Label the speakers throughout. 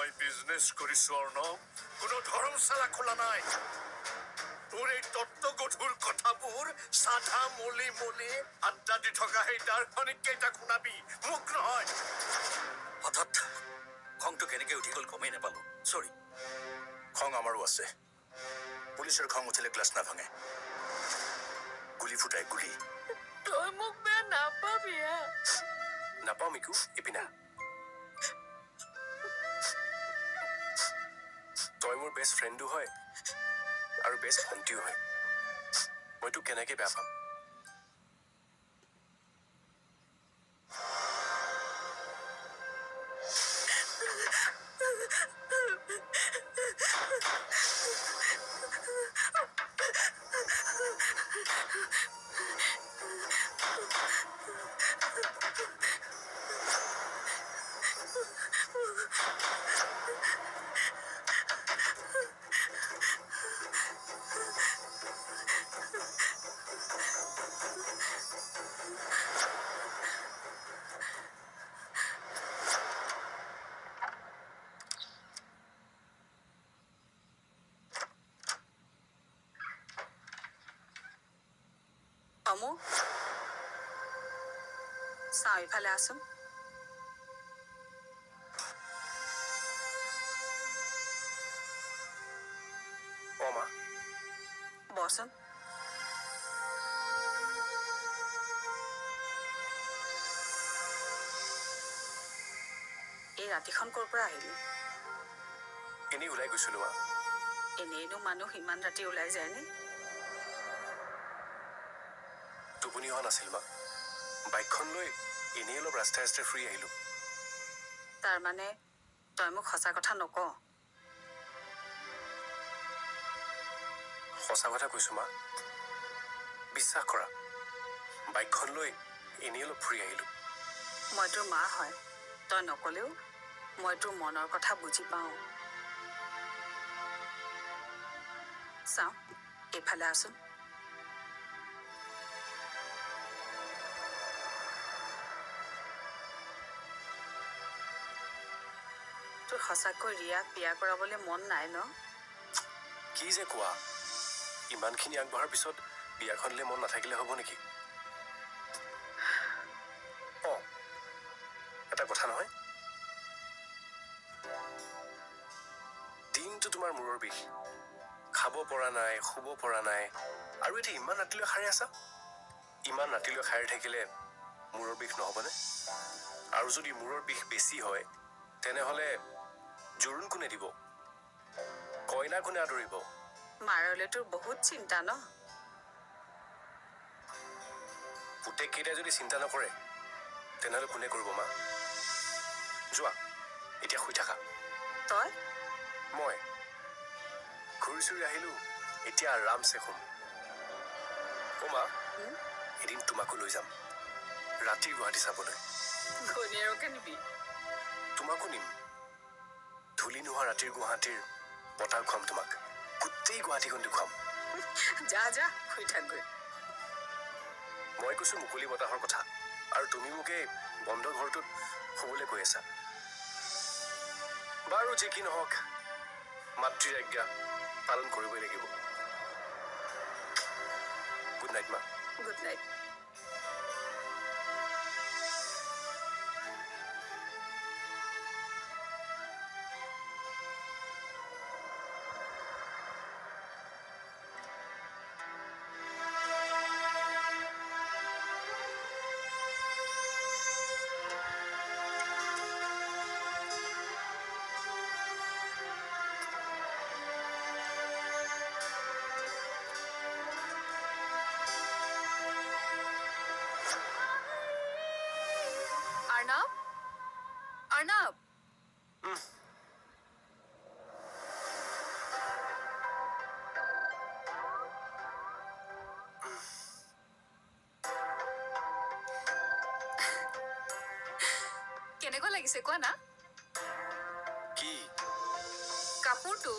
Speaker 1: মই বিজনেছ কৰিছো অৰ্ণৱ, কোনো ধৰ্মশালা খোলা নাই। তোৰ এই তত্ত্বগধুৰ কথাবোৰ চাধা মলি মলি আড্ডা দি থকা সেই দাৰ্শনিক কেইটাক শুনাবি, মোক নহয়।
Speaker 2: হঠাৎ খংটো কেনেকে উঠি গ'ল গমেই নাপালো, চৰি।
Speaker 3: খং আমাৰো আছে। পুলিচৰ খং উঠিলে গ্লাছ নাভাঙে, গুলি ফুটাই, গুলি।
Speaker 4: তই মোক বেয়া নাপাবি হা?
Speaker 3: নাপাওঁ মিকু, ইপিনা। তই মোৰ বেষ্ট ফ্ৰেণ্ডো হয় আৰু বেষ্ট ভণ্টিও হয়। মই তোক কেনেকে বেয়া পাম?
Speaker 5: অমু, চাওঁ, ইফালে আহচোন।
Speaker 3: অ মা।
Speaker 5: বহচোন। এই ৰাতিখন ক'ৰ পৰা আহিলি?
Speaker 3: এনেই ওলাই গৈছিলো মা।
Speaker 5: এনেইনো মানুহ ইমান ৰাতি ওলাই যায়নে?
Speaker 3: টোপনি অহা নাছিল মা। বাইকখন লৈ এনেই অলপ ৰাস্তাই ৰাস্তাই ফুৰি আহিলো।
Speaker 5: তাৰমানে তই মোক সঁচা কথা নকৱ?
Speaker 3: সঁচা কথা কৈছো মা, বিশ্বাস কৰা। বাইকখন লৈ এনেই অলপ ফুৰি আহিলো।
Speaker 5: মই তোৰ মা হয়, তই নকলেও মই তোৰ মনৰ কথা বুজি পাওঁ। চাওঁ, এইফালে আহচোন। তোৰ সঁচাকৈ ৰিয়াক বিয়া কৰাবলৈ মন নাই ন?
Speaker 3: কি যে কোৱা, ইমানখিনি আগবঢ়াৰ পিছত বিয়াখনলৈ মন নাথাকিলে হ'ব নেকি? অ, এটা কথা নহয়, দিনটো তোমাৰ মূৰৰ বিষ, খাব পৰা নাই, শুব পৰা নাই, আৰু এতিয়া ইমান ৰাতিলৈ সাৰে আছা। ইমান ৰাতিলৈ সাৰে থাকিলে মূৰৰ বিষ নহ'বনে? আৰু যদি মূৰৰ বিষ বেছি হয় তেনেহ'লে জোৰোণ কোনে দিব, কইনা কোনে আদৰিব?
Speaker 5: মাৰলৈ তোৰ বহুত চিন্তা ন?
Speaker 3: পুতেক কেইটাই যদি চিন্তা নকৰে তেনেহ'লে কোনে কৰিব মা? যোৱা, এতিয়া শুই থাকা।
Speaker 5: তই?
Speaker 3: মই ঘূৰি চুৰি আহিলো, এতিয়া আৰামছে শুম। অ মা, এদিন তোমাকো লৈ যাম ৰাতিৰ গুৱাহাটী চাবলৈ।
Speaker 5: ঘৈণীয়েৰকে নিবি?
Speaker 3: তোমাকো নিম। ধূলি নোহোৱা ৰাতিৰ গুৱাহাটীৰ বতাহ খুৱাম তোমাক, গোটেই গুৱাহাটীখন দেখুৱাম।
Speaker 5: যা যা, শুই থাকগৈ।
Speaker 3: মই কৈছো মুকলি বতাহৰ কথা, আৰু তুমি মোক এই বন্ধ ঘৰটোত শুবলৈ কৈ আছা। বাৰু যি কি নহওক, মাতৃৰ আজ্ঞা পালন কৰিবই লাগিব। গুড নাইট মা।
Speaker 5: Good night.
Speaker 4: Arnab, Arnab, কেনেকুৱা লাগিছে কোৱা না?
Speaker 3: কি?
Speaker 4: কাপোৰটো।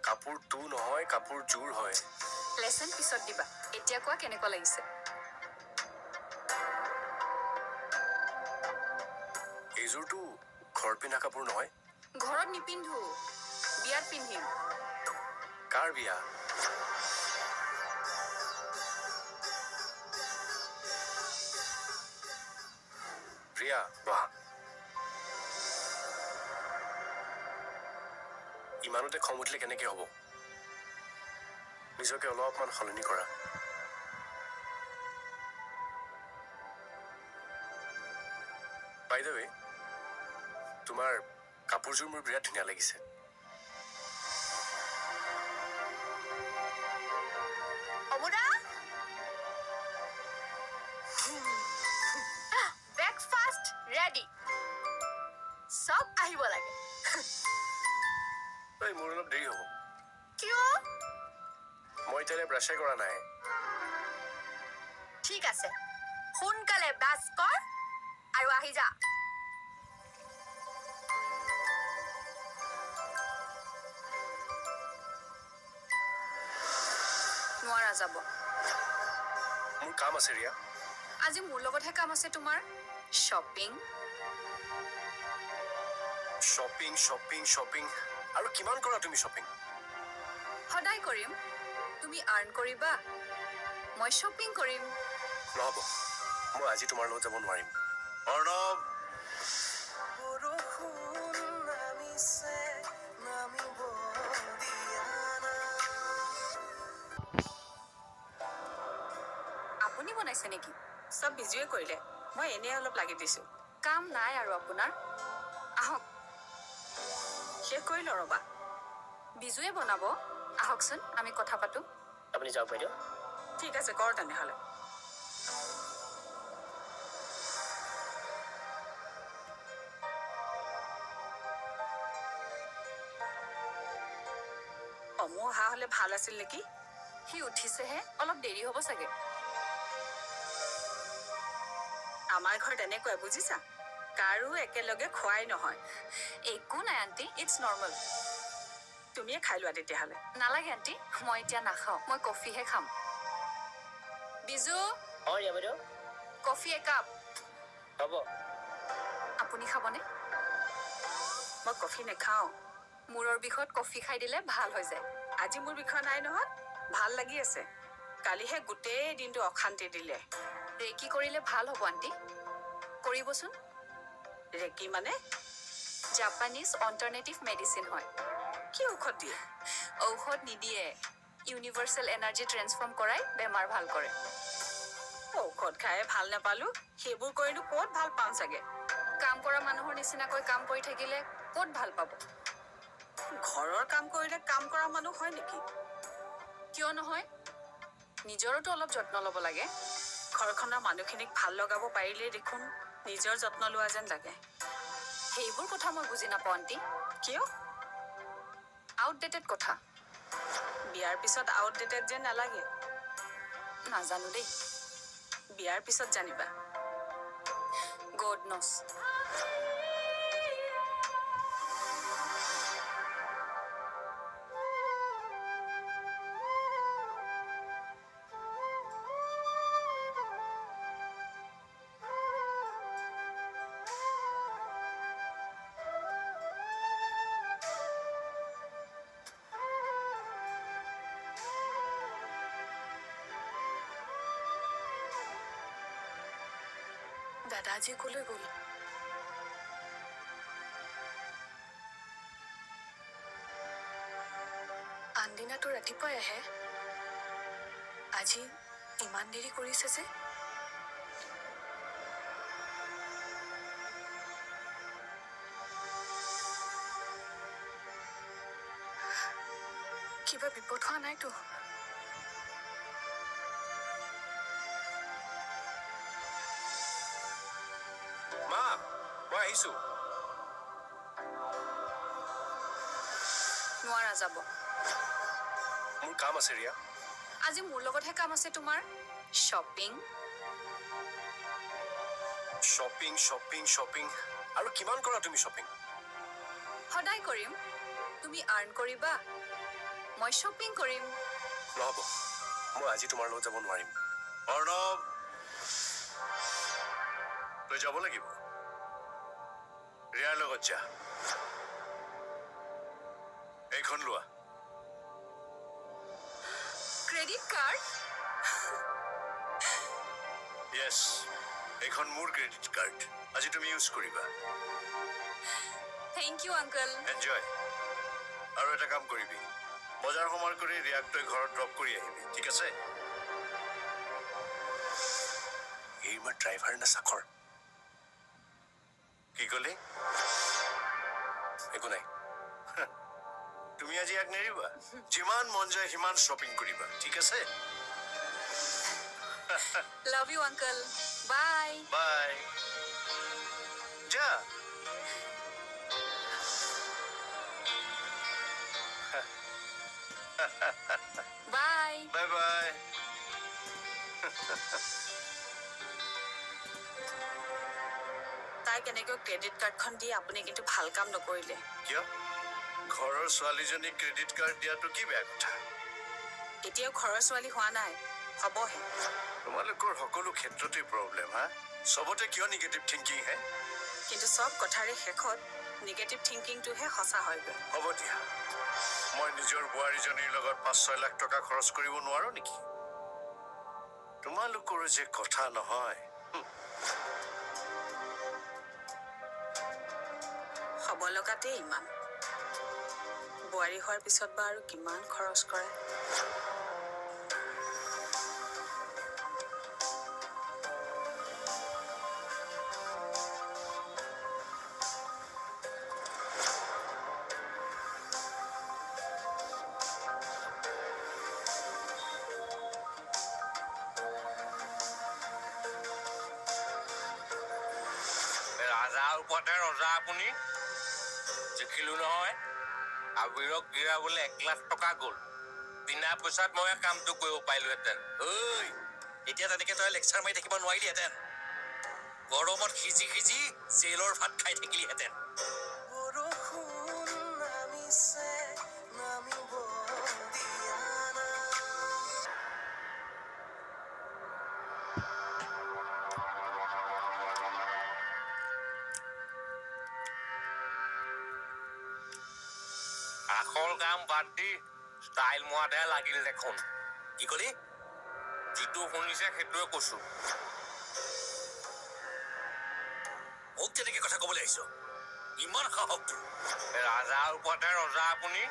Speaker 3: কাপোৰটো নহয়, কাপোৰ জোৰ হয়।
Speaker 4: লেচন পিছত দিবা, এতিয়া কোৱা কেনেকুৱা লাগিছে?
Speaker 3: এইযোৰটো ঘৰত পিন্ধা কাপোৰ নহয়।
Speaker 4: ঘৰত নিপিন্ধো, বিয়াত পিন্ধিম।
Speaker 3: কাৰ বিয়া? প্ৰিয়া, বাহ, ইমানতে খং উঠিলে কেনেকে হ'ব? নিজকে অলপমান সলনি কৰা। বাই the ৱে, তোমাৰ কাপোৰযোৰ মোৰ বিৰাট ধুনীয়া লাগিছে।
Speaker 6: অমুদা, ব্ৰেকফাষ্ট ৰেডি, চব আহিব লাগে।
Speaker 3: ঐ, মোৰ অলপ দেৰি হ'ব।
Speaker 6: কিয়?
Speaker 3: মই এতিয়ালৈ ব্ৰাছে কৰা নাই।
Speaker 6: ঠিক আছে, সোনকালে ব্ৰাছ কৰ আৰু আহি যা।
Speaker 4: নোৱাৰা যাব।
Speaker 3: মোৰ কাম আছে ৰিয়া।
Speaker 4: আজি মোৰ লগতহে কাম আছে তোমাৰ, শ্বপিং।
Speaker 3: শ্বপিং, শ্বপিং, শ্বপিং, আৰু কিমান কৰা তুমি শ্বপিং?
Speaker 4: সদায় কৰিম। তুমি আৰ্ণ কৰিবা, মই শ্বপিং কৰিম।
Speaker 3: নহ'ব, মই আজি তোমাৰ লগত যাব নোৱাৰিম।
Speaker 1: অৰ্ণৱ,
Speaker 4: আপুনি বনাইছে নেকি?
Speaker 5: চব বিজুৱে কৰিলে, মই এনেই অলপ লাগি দিছো।
Speaker 4: কাম নাই আৰু আপোনাৰ? আহক।
Speaker 5: শেষ কৰি ল ৰ'বা।
Speaker 4: বিজুৱে বনাব, আহকচোন আমি কথা পাতো।
Speaker 7: আপুনি যাওক বাইদেউ।
Speaker 5: ঠিক আছে, কৰ তেনেহ'লে। অমু অহা হ'লে ভাল আছিল নেকি?
Speaker 4: সি উঠিছেহে, অলপ দেৰি হ'ব চাগে।
Speaker 5: আমাৰ ঘৰত এনেকুৱাই বুজিছা, কাৰো একেলগে খোৱাই নহয়।
Speaker 4: একো নাই আণ্টি, it's normal.
Speaker 5: তুমিয়ে খাই লোৱা তেতিয়াহ'লে।
Speaker 4: নালাগে আণ্টি, মই এতিয়া নাখাওঁ, মই কফিহে খাম। বিজু।
Speaker 7: অঁ ৰিয়া বাইদেউ।
Speaker 4: কফি একাপ।
Speaker 7: হ'ব।
Speaker 4: আপুনি খাবনে?
Speaker 5: মই কফি নাখাওঁ।
Speaker 4: মূৰৰ বিষত কফি খাই দিলে ভাল হৈ যায়।
Speaker 5: আজি মোৰ বিষয় নাই নহয়, ভাল লাগি আছে। কালিহে গোটেই দিনটো অশান্তি দিলে।
Speaker 4: ৰেকি কৰিলে ভাল হ'ব আণ্টি, কৰিবচোন।
Speaker 5: ৰেকি মানে?
Speaker 4: জাপানীজ অল্টাৰনেটিভ মেডিচিন হয়।
Speaker 5: কি ঔষধ দিয়ে?
Speaker 4: ঔষধ নিদিয়ে, ইউনিভাৰ্চেল এনাৰ্জি ট্ৰেন্সফৰ্ম কৰাই বেমাৰ ভাল কৰে।
Speaker 5: ঔষধ খাই ভাল নাপালো, সেইবোৰ কৰিনো ক'ত ভাল পাম চাগে।
Speaker 4: কাম কৰা মানুহৰ নিচিনাকৈ কাম কৰি থাকিলে ক'ত ভাল পাব?
Speaker 5: ঘৰৰ কাম কৰিলে কাম কৰা মানুহ হয় নেকি?
Speaker 4: কিয় নহয়, নিজৰোতো অলপ যত্ন ল'ব লাগে।
Speaker 5: ঘৰখনৰ মানুহখিনিক ভাল লগাব পাৰিলেই দেখোন নিজৰ যত্ন লোৱা যেন লাগে।
Speaker 4: সেইবোৰ কথা মই বুজি নাপাওঁ আণ্টি।
Speaker 5: কিয়?
Speaker 4: আউটডেটেড কথা।
Speaker 5: বিয়াৰ পিছত আউটডেটেড যেন নালাগে।
Speaker 4: নাজানো দেই।
Speaker 5: বিয়াৰ পিছত জানিবা।
Speaker 4: গড নছ।
Speaker 8: দাদা আজি কলৈ গ'ল? আনদিনাতো ৰাতিপুৱাই আহে, আজি ইমান দেৰি কৰিছে যে? কিবা বিপদ হোৱা নাইতো?
Speaker 3: মা, মই আহিছো।
Speaker 4: নোৱাৰা যাব।
Speaker 3: মোৰ কাম আছে ৰিয়া।
Speaker 4: আজি মোৰ লগতহে কাম আছে তোমাৰ, শ্বপিং।
Speaker 3: শ্বপিং, শ্বপিং, শ্বপিং, আৰু কিমান কৰা তুমি শ্বপিং?
Speaker 4: সদায় কৰিম। তুমি আৰ্ণ কৰিবা, মই শ্বপিং কৰিম।
Speaker 3: নহ'ব, মই আজি তোমাৰ লগত যাব নোৱাৰিম।
Speaker 1: অৰ্ণৱ, তই যাব লাগিব। ৰিয়াৰ লগত যা। এইখন লোৱা।
Speaker 4: Credit card?
Speaker 1: য়েছ, এইখন মোৰ ক্ৰেডিট কাৰ্ড, আজি তুমি ইউজ কৰিবা।
Speaker 4: Thank you uncle.
Speaker 1: Enjoy. আৰু এটা কাম কৰিবি, বজাৰ সমাৰ কৰি ৰিয়াক তই ঘৰত ড্ৰপ কৰি আহিবি, ঠিক আছে?
Speaker 3: এই মই ড্ৰাইভাৰ নে চাকৰ?
Speaker 1: কি ক'লি?
Speaker 3: একো নাই।
Speaker 1: তুমি আজি ইয়াক নেৰিবা, যিমান মন যায় সিমান শ্বপিং কৰিবা, ঠিক আছে?
Speaker 4: Love you uncle, bye.
Speaker 1: Bye. যা।
Speaker 4: বাই।
Speaker 1: Bye bye.
Speaker 5: তাইক এনেকৈ ক্ৰেডিট কাৰ্ডখন দি আপুনি কিন্তু ভাল কাম নকৰিলে।
Speaker 1: কিয়? ঘৰৰ ছোৱালীজনীক ক্ৰেডিট কাৰ্ড দিয়াটো কি বেয়া কথা?
Speaker 5: এতিয়াও ঘৰৰ ছোৱালী হোৱা নাই, হ'বহে।
Speaker 1: তোমালোকৰ সকলো ক্ষেত্ৰতেই প্ৰব্লেম। হা, চবতে কিয় নিগেটিভ থিংকিং হে?
Speaker 5: কিন্তু চব কথাৰে শেষত নিগেটিভ থিংকিংটোহে সঁচা হয়গৈ।
Speaker 1: হ'ব দিয়া, মই নিজৰ বোৱাৰীজনীৰ লগত 5-6 লাখ টকা খৰচ কৰিব নোৱাৰো নেকি? তোমালোকৰো যে কথা নহয়।
Speaker 5: হ'ব লগাতে ইমান, বোৱাৰী হোৱাৰ পিছত বা আৰু কিমান খৰচ কৰে।
Speaker 9: ৰাজাৰ ওপৰতে ৰজা আপুনি। দেখিলো নহয়, আবিৰক গিৰাবলৈ 1 লাখ টকা গ'ল। বিনা পইচাত মই কামটো কৰিব পাৰিলোহেঁতেন।
Speaker 2: ঐ, এতিয়া তেনেকে তই লেকচাৰ মাৰি থাকিব নোৱাৰিলিহেঁতেন। গৰমত সিজি সিজি জেলৰ ভাত খাই থাকিলিহেঁতেন।
Speaker 9: আচল কাম বাদ দি ষ্টাইল মৰাতহে লাগিল দেখোন।
Speaker 2: কি ক'লি?
Speaker 9: যিটো শুনিছে সেইটোৱে কৈছো।
Speaker 2: মোক তেনেকে কথা ক'বলৈ আহিছ? ইমান সাহস তোৰ?
Speaker 9: ৰাজাৰ ওপৰতে ৰজা আপুনি।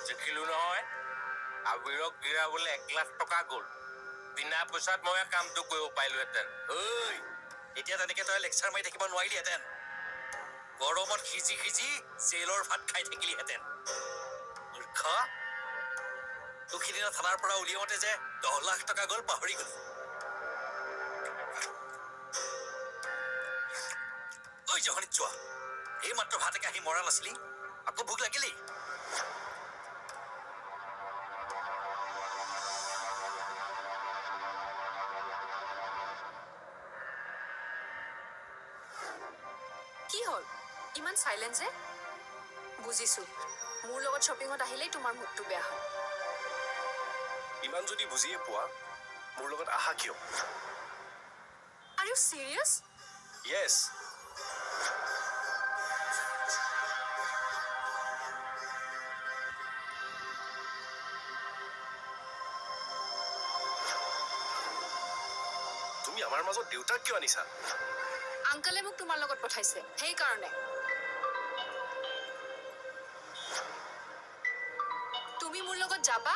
Speaker 9: দেখিলো নহয়, আবিৰক গিৰাবলৈ 1 লাখ টকা গ'ল। বিনা পইচাত মই কামটো কৰিব পাৰিলোহেঁতেন।
Speaker 2: ঐ, এতিয়া তেনেকে তই লেকচাৰ মাৰি থাকিব নোৱাৰিলিহেঁতেন। গৰমত সিজি সিজি জেলৰ ভাত খাই থাকিলিহেঁতেন। মূৰ্খ, তোক সিদিনা থানাৰ পৰা উলিয়াওঁতে যে 10 লাখ টকা গ'ল পাহৰি গ'লি। ঐ জহনীত যোৱা, এই মাত্ৰ ভাত একাহী মৰা নাছিলি, আকৌ ভোক লাগিলি?
Speaker 4: কি হ'ল ইমান চাইলেণ্ট যে? বুজিছো, মোৰ লগত শ্বপিঙত আহিলেই তোমাৰ মুডটো বেয়া হয়।
Speaker 3: ইমান যদি বুজিয়ে পোৱা, মোৰ লগত আহা কিয়?
Speaker 4: Are you serious?
Speaker 3: Yes. তুমি আমাৰ মাজত দেউতাক কিয় আনিছা?
Speaker 4: আংকলে মোক তোমাৰ লগত পঠাইছে সেইকাৰণে। তুমি মোৰ লগত যাবা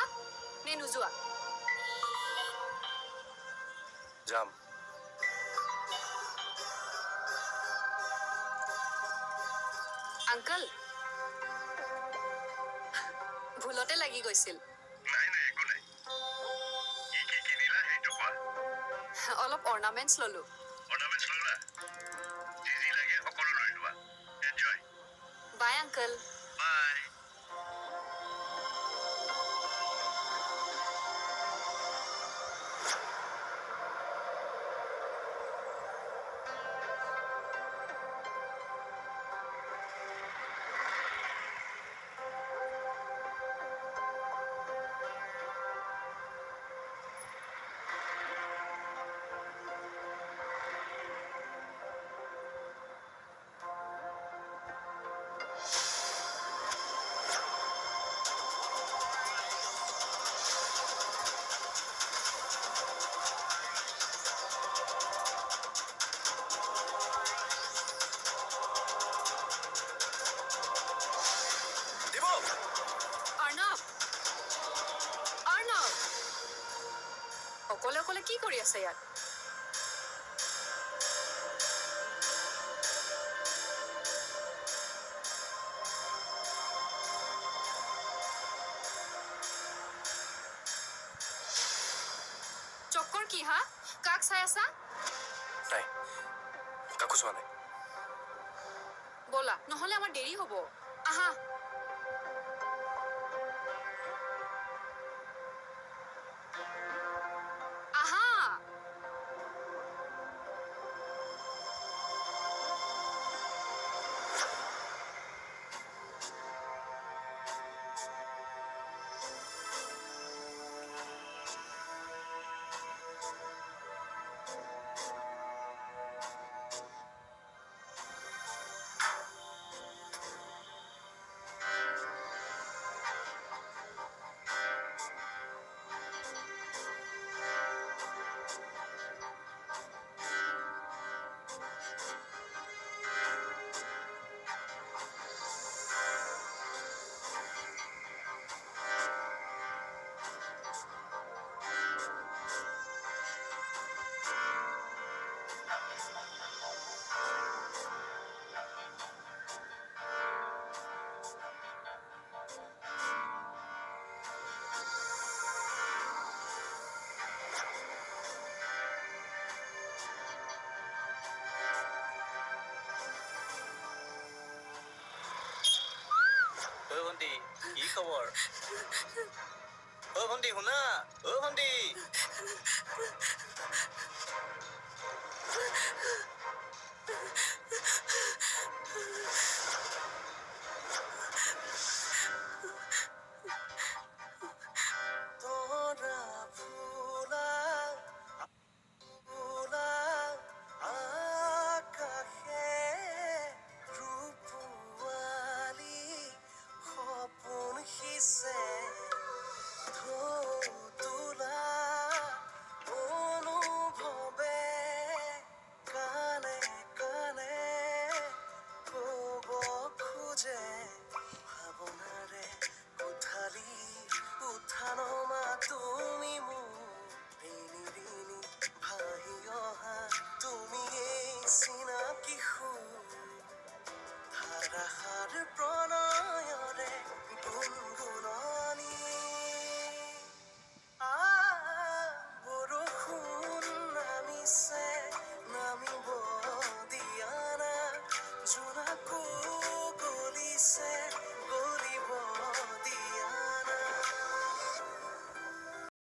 Speaker 4: নে নোযোৱা?
Speaker 3: যাম।
Speaker 4: আংকল, ভুলতে লাগি গৈছিল।
Speaker 1: নাই নাই, একো নাই। কি কি কিনিলা সেইটো কোৱা।
Speaker 4: অলপ অৰ্ণামেণ্টছ ললো।
Speaker 1: অৰ্ণামেণ্টছ ল'লা? যি যি লাগে সকলো লৈ লোৱা। Enjoy.
Speaker 4: Bye uncle.
Speaker 1: Bye.
Speaker 4: অকলে অকলে কি কৰি আছা ইয়াত? চক্কৰ কি হা? কাক চাই আছা?
Speaker 3: নাই, কাকো চোৱা নাই।
Speaker 4: ব'লা, নহ'লে আমাৰ দেৰি হ'ব। আহা। আহা।
Speaker 2: ঐ ভণ্টি, কি খবৰ? ঐ ভণ্টি শুনা, ঐ ভণ্টি।